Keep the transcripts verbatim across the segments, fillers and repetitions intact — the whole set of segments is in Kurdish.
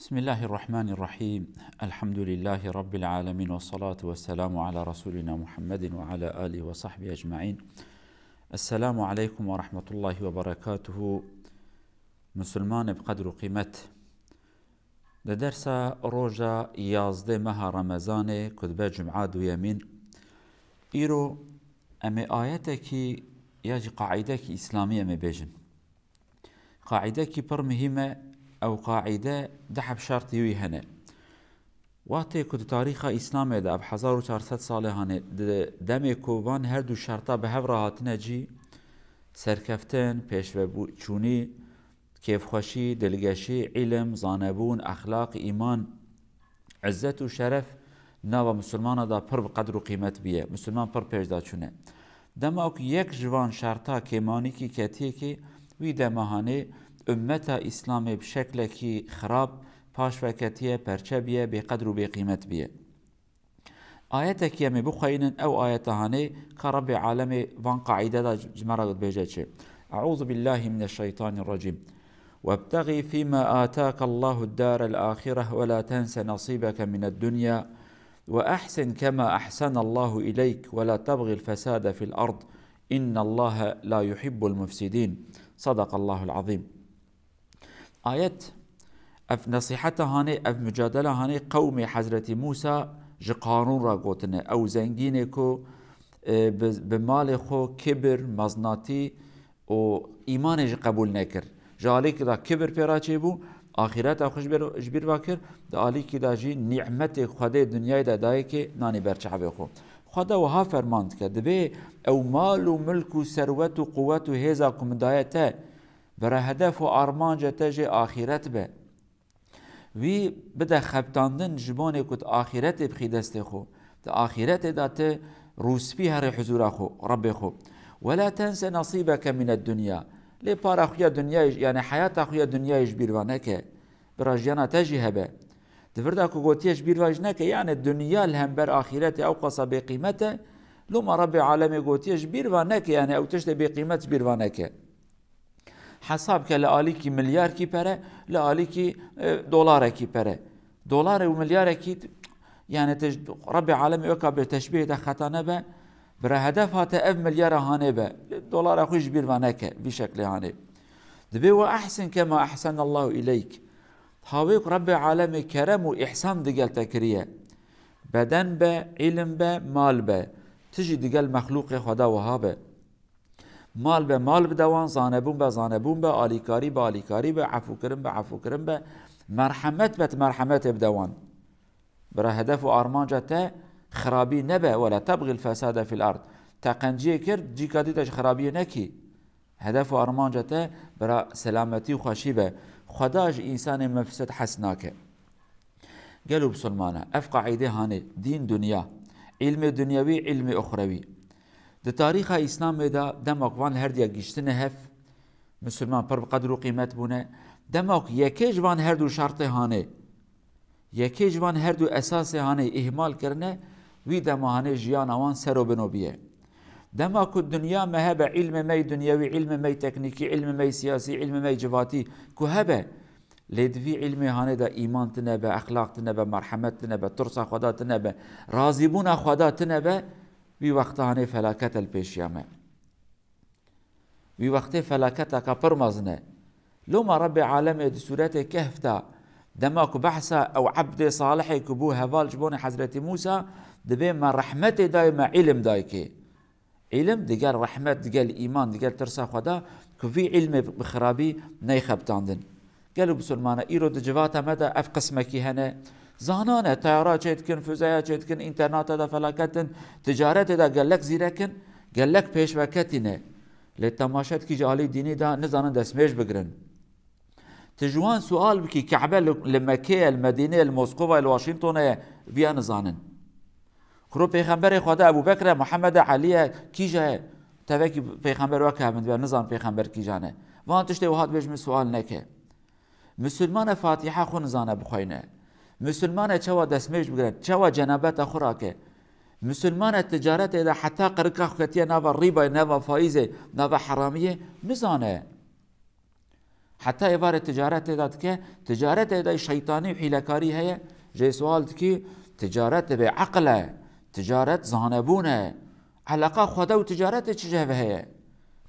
Bismillahirrahmanirrahim. Elhamdülillahi Rabbil alemin ve salatu ve selamu ala Resulina Muhammedin ve ala alihi ve sahbihi ecmain. Esselamu aleyküm ve rahmetullahi ve berekatuhu. Musulmanê bi qedr û qîmet. Di dersa roja yazdeh meha Remezanê ku dibe Cuma duyemîn, îro em ê ayetekî ya jî qaîdekî îslamî em ê bêjin. Qaîdekî pir muhîm e, ew qaîde du heb şertî wî hene. Wextê ku di tarîxa Îslamê de ev hezar û çar sed salê hanê, di demê ku van her du şerta bi hev re hatine cî, serkeftin, pêşveçûnî, kêfxweşî, dilgeşî, îlim, zanebûn, exlaq, îman, izzet û şeref nava misilmana de pir bi qedr û qîmet bûye. Misilman pir pêş de çûne. Dema ku yek ji van şerta kêmanîkî ketiye kê, wî dema hanê ummeta Îslamê bi şeklekî xirab paş veketiye, perçe bûye, bêqedr û bêqîmet bûye. Ayetekî em ê bixweynin, ew ayeta hanê ka Rebbê alemê van qaîde de ji me re dibêje çi? Eûzu billahi mineşşeytanirracîm. وابتغ فيما آتاك الله الدار الآخرة ولا تنس نصيبك من الدنيا وأحسن كما أحسن الله إليك ولا تبغ الفساد في الأرض إن الله لا يحب المفسدين. صدق الله العظيم. Ayet, ev nesîheta hanê, ev mucadela hanê qewmê Hezretî Mûsa ji Qarûn re gotine. Ew zengînê ku, e, bi, bi malê xwe kibir, meznatî û îmanê jî qebûl nekir. Ji alîkî de kibir pê re çêbû, axîreta xwe ji bîr, ji bîr ve kir, di alîkî de jî nîmetê Xwedê dinyayê de dayê kê nanî ber çavê xwe. Xweda wiha ferman dike, dibê ew mal û milk û serwet û quwet û hêza ku min daye te, bira hedef û armanca te jê axîret be. Wî bide xebtandin ji bonê ku tu axîretê bixî destê xwe. Di axîretê de tu rûspî herê huzûra xwe, Rebbê xwe. ولا تنس نصيبك من الدنيا. Lê para xwe ya dinyayê, yani heyata xwe ya dinyayê ji bîr ve neke. Bira jiyana te jî hebe. Di vir de ku gotiye ji bîr ve jî neke, yani dinya li hember axîretê ew qasa bêqîmet e. Loma Rebbê alemê gotiye ji bîr ve neke, yani ew tiştê bêqîmet ji bîr ve neke. Hesab ke li alîkî milyarkî pere, li alîkî, e, dolarekî pere. Dolar û milyarekî, yani te ji Rebbê alemê weka bi teşbîhê de xeta nebe, bira hedef hate ev milyara hanê be. Dolara xwe ji bîr ve neke, vî şeklê hanê. Dibê وأحسن كما أحسن الله إليك. Hawê ku Rebbê alemê kerem û îhsan digel te kiriye. Beden be, îlim be, mal be. Tu jî digel mexlûqê Xweda wiha be. Mal be, mal bide wan, zanebûn be, zanebûn be, alîkarî be, alîkarî be, efûkirin be, efûkirin be, merhemet be, tu merhemetê bide wan. Bira hedef û armanca te xirabî nebe, ولا تبغ الفساد في الأرض. Te qenciyê kir, cîka dî de ji xirabiyê nekî. Hedef û armanca te bira selametî û xweşî be. Xweda ji însanê mefsed hes nake. Gelo bisilmana, ev qaîdê hanê, dîn, dinya, îlmê dinyewî, îlmê uxrewî. Di tarîxa Îslamê de dema ku van her diya giştine hev, misilman pir bi qedr û qîmet bûne. Dema ku yekê ji van her du şertê hanê, yekê ji van her du esasê hanê îhmal kirine, wî dema hanê jiyana wan ser û bino biye. Dema ku dinya me hebe, îlmê me yê dinyewî, îlmê me yê teknîkî, îlmê me yê siyasî, îlmê me yê civatî ku hebe, lê di vî îlmê hanê de îman tine be, exlaq tine be, merhemet tine be, tirsa Xweda tine be, razîbûna Xweda tine be, wî wexta hanê felaket e li pêşiya me. Wî wextê felaketeka pir mezin e. Loma Rebbê alemê di sûretê Kehf de, dema ku behsa ew ebdê salihê ku bû heval ji bonê Hezretî Mûsa, dibê me rehmetê dayê, me îlim dayê kê. Îlim digel rehmet, digel îman, digel tirsa Xweda, ku vî îlmê bi xirabî neyxebitandin. Gelo bisilmane, îro di civata me de ev qismekî hene. Zanan e, teyara çêdikin, füzeya çêdikin, înterneta de felaket in, ticaretê de gelek zîrek in, gelek pêşveketî ne. Lê temaşe dikî ji alî dînî de nizanin destmêj bigirin. Tu ji wan sual bikî, Ke'be li, li Mekê ye, li Medînê ye, li Moskova ye, li Washingtonê ye, viya nizanin. Kuro pêxemberê Xweda Ebû Bekr e, Muhammed e, Elî ye, kîja ye? Tevekî pêxember weke min dibe, nizan pêxember kîjan e. Van tiştê wiha dibêj min sual neke. Misilman e Fatîha xwe nizane bixweyne. Misilman e çawa destmêj bigire, çawa cenabeta xwe rake. Misilman e ticaretê de heta qirika xwe ketiye nava rîbayê, nava faîzê, nava heramiyê, nizane. Heta êvarê ticaretê de dike, ticaretê de şeytanî û hîlekarî heye. Jê sual dikî, ticaret divê eqil e, ticaret zanebûn e. Eleqa Xweda û ticaretê çi ji hev heye?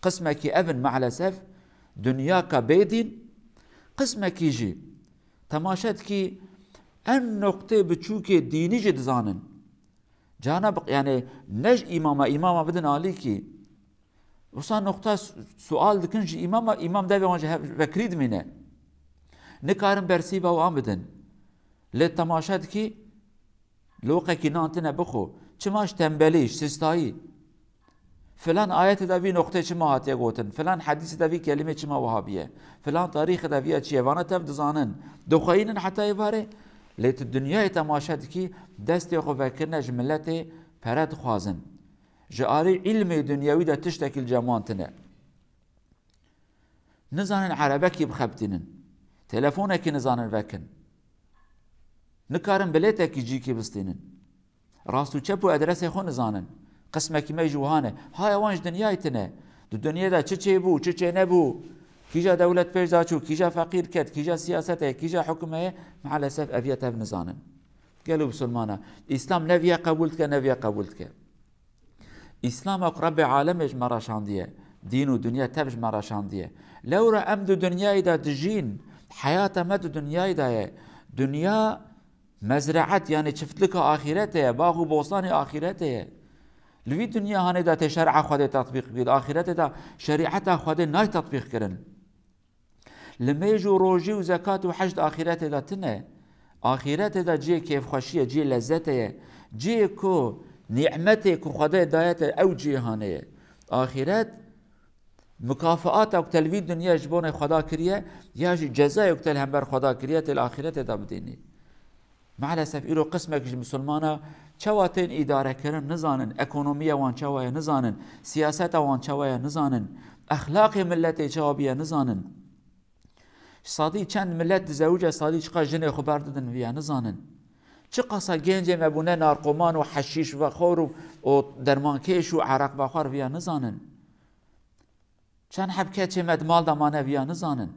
Qismekî ev in maalesef, dinyaka bêdîn, qismekî jî temaşe dikî en noqtê biçûkê dînî jî dizanin. Cana bi-, yani ne ji îmama, îmama bidin alîkî. Wisa noqta su-, sual dikin ji îmama, îmam devê wan ji hev vekirî dimîne. Nikarin bersîva wan bidin. Lê temaşe dikî, loqekî nan tine bixwe. Çima ji tembelî, ji sistayî? Filan ayetê de vî noqtê çima hatiye gotin? Filan hedîsê de vî kelîmê çima wiha biye? Filan tarîxê de viya çi ye? Vana tev dizanin. Dixweyînin heta êvarê. Lê tu dinyayê temaşe dikî, destê xwe vekirine ji miletê pere dixwazin. Ji alî îlmê dinyewî de tiştekî li cem wan tine. Nizanin erebekî bixebitînin. Telefonekî nizanin vekin. Nikarin bilêtekî cîkî bistînin. Rast û çep û adresê xwe nizanin. Qismekî me jî wiha ne. Haya wan ji dinyayê tine. Di dinyê de çi çêbû, çi çênebû, kîja dewlet pêş de çû, kîja feqîr ket, kîja siyaset heye, kîja hukum heye, maalesef ev ya tev nizanin. Gelo bisilmana, Îslam neviya qebûl dike, neviya qebûl dike. Îslam e ku Rebbê alemê ji me re şandiye, dîn û dinya tev ji me re şandiye. Lewra em di dinyayê de dijîn, heyata me di dinyayê de ye. Dinya mezreet, yani çiftlika axîretê ye, bax û bostanê axîretê ye. Li vî dinya hanê de tê şer'a Xwedê tetbîq bikî, di axîretê de şerîeta Xwedê nayê tetbîq kirin. Li mêj û rojî û zekat û hec di axîretê de tine. Axîretê de cihê kêfxweşiyê, cihê lezzetê ye. Cihê ku nîmetê ku Xwedê daye te, ew cihê hanê ye. Axîret, mukafaata ku te li vî dinyê ji bonê Xweda kiriye, ya jî cezayê ku te li hember Xweda kiriye, tê li axîretê de bidînî. Maalesef îro qismek ji misilmana çawa tên îdarekirin nizanin, ekonomiya wan çawa ye nizanin, siyaseta wan çawa ye nizanin, exlaqê miletê çawa biye nizanin. Sadî çend milet dizewice, sadî çiqas jinê xwe berdidin viya nizanin. Çiqasa gencê me bûne narkoman û heşîş vexwar û, û dermankêş û ereq vexwar viya nizanin. Çend heb keçê me di mal de mane viya nizanin.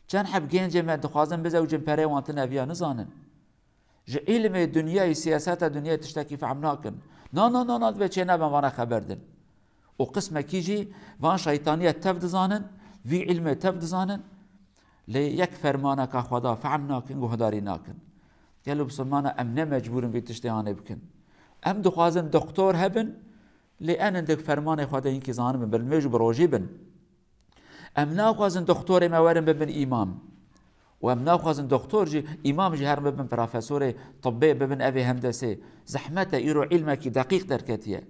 Çend heb gencê me dixwazin bizewicin, perê wan tine viya nizanin. Ji îlmê dinyayê, siyaseta dinyayê tiştekî fehm nakin. Na, na, na, na, divê çê nebe vana xeber din. Û qismekî jî van şeytaniya tev dizanin, vî îlmê tev dizanin. Lê yek fermaneka Xweda fehm nakin, guhdarî nakin. Gelo bisilmana em ne mecbûr in vî tiştê hanê bikin. Em dixwazin doktor hebin, lê en hindik fermanê Xwedê hinkî zanibin, bi nimêj û bi rojî bin. Em naxwazin doktorê me werin bibin îmam. Û em naxwazin doktor jî, îmam jî herin bibin profesorê tibbê, bibin evê hendesê. Zehmet e, îro îlmekî deqîq derketiye.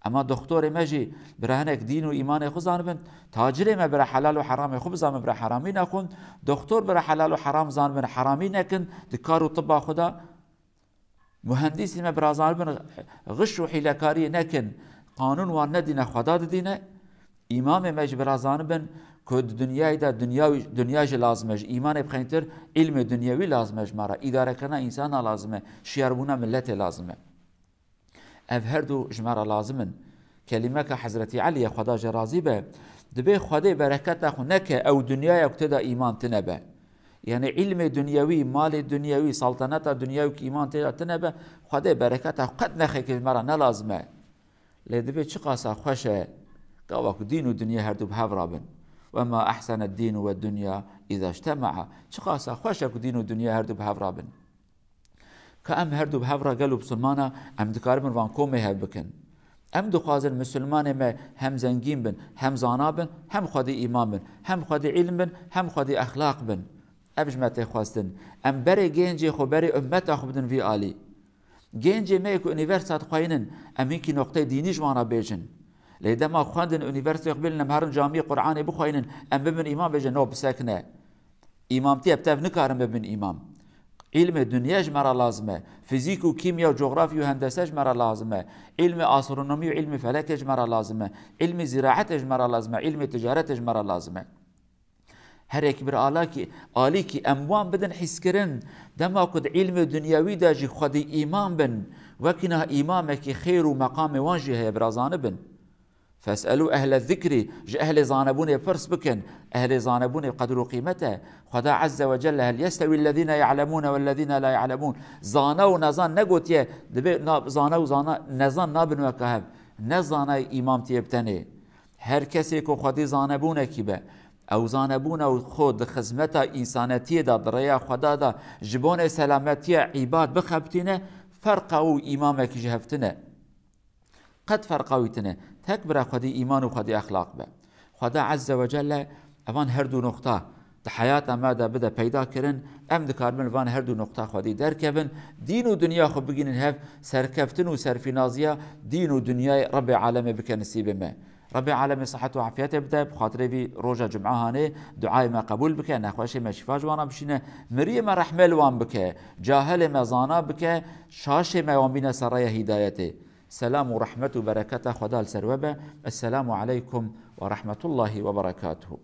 Ema doktorê me jî bira hinek dîn û îmanê xwe zanibin, tacirê me bira helal û heramê xwe bizanibin, bira heramî nexwin, doktor bira helal û heram zanibin, heramî nekin di kar û tibba xwe de. Muhendîsê me bira zanibin, xiş û hîlekariyê nekin, qanûn wan nedîne, Xweda didîne. Îmamê me jî bira zanibin ku di dinyayê de dinya, dinya jî lazim e, ji îmanê bi xeyntir îlmê dinyewî lazim e ji me re, îdarekirina însana lazim e, şiyarbûna miletê lazim e. Ev her du ji me re lazim in. Kelîmeka Hezretî Elî ye, Xweda jê razî be, dibê Xwedê bereketa xwe neke ew dinyaya ku tê de îman tine be. Yani îlmê dinyewî, malê dinyewî, saltaneta dinyewî ku îman tê de tine be, Xwedê bereketa xwe qet nexêke ji me re ne lazim e. Lê dibê çiqasa xweş e, gava ku dîn û dinya her du bi hev re bin. Ve ma ehsene dîn ve dinya îza ictemea. Çiqasa xweş e ku dîn û dinya her du bi hev re bin. Ka em her du bi hev re gel û bisilmana, em dikaribin van komê hev bikin. Em dixwazin misilmanê me hem zengîn bin, hem zana bin, hem xwedî îman bin, hem xwedî îlim bin, hem xwedî exlaq bin. Ev ji me tê xwestin. Em berê gencê xwe, berê ummeta xwe bidin vî alî. Gencê me yê ku unîversîta dixweynin, em hinkî noqteyê dînî ji wan re bêjin. Lê dema xwendin unîversîteyê xwe bêlin, em herin camiyê Qur'anê bixweynin, em bibin îman, bêjin, no, bisekine. Îmamtî ev tev nikarin bibin îmam. Îlmê dinyê ji me re lazim e. Fizîk û kîmya û cografya û hendese ji me re lazim e. Îlmê astronomî û îlmê felekê ji me re lazim e. Îlmê zîraetê ji me re lazim e. Îlmê ticaretê ji me re lazim e. Her yek bir alakî, alîkî em wan bidin hîskirin. Dema ku di îlmê dinyewî de jî xwedî îmam bin, wekî niha îmamekî xêr û meqamê wan jî heye, bira zanibin. Fes'elû ehle zikrî, ji ehlê zanebûnê pirs bikin. Ehlê zanebûnê qedr û qîmet e. Xweda Azze ve Celle, "Hel yestewî ellezîne ya'lemûne wellezîne la ya'lemûn?" Zana û nezan negotiye, dibê na-, zana û zana, nezan nabin weke hev. Ne zanayê îmam tê bi tenê. Her kesê ku xwedî zanebûnekî be, ew zanebûna û xwe di xizmeta însanetiyê de, di rêya Xweda de, ji bonê selametiya îbad bixebitîne, ferqa û îmamekî ji hev tine. Qet ferqa wî tine. Tek bira xwedî îman û xwedî exlaq be. Xweda Azze ve Celle evan her du noqta di heyata me de bide peyda kirin, em dikaribin van her du noqta xwedî derkevin, dîn û dinya xwe bigînin hev, serkeftin û serfînaziya dîn û dinyayê Rebbê Alemê bike nisîbê me. Rebbê Alemê sihet û afiyetê bide, bi xatirê vî roja Cum'a hanê duayê me qebûl bike, nexweşê me şîfa ji wan re bişîne, miriyê me rehmê li wan bike, cahilê me zana bike, şaşê me wan bîne ser rêya hîdayetê. Selam û rehmet û bereketa Xweda li ser we be. Esselamu aleykum ve rahmetullahi ve berekatuhu.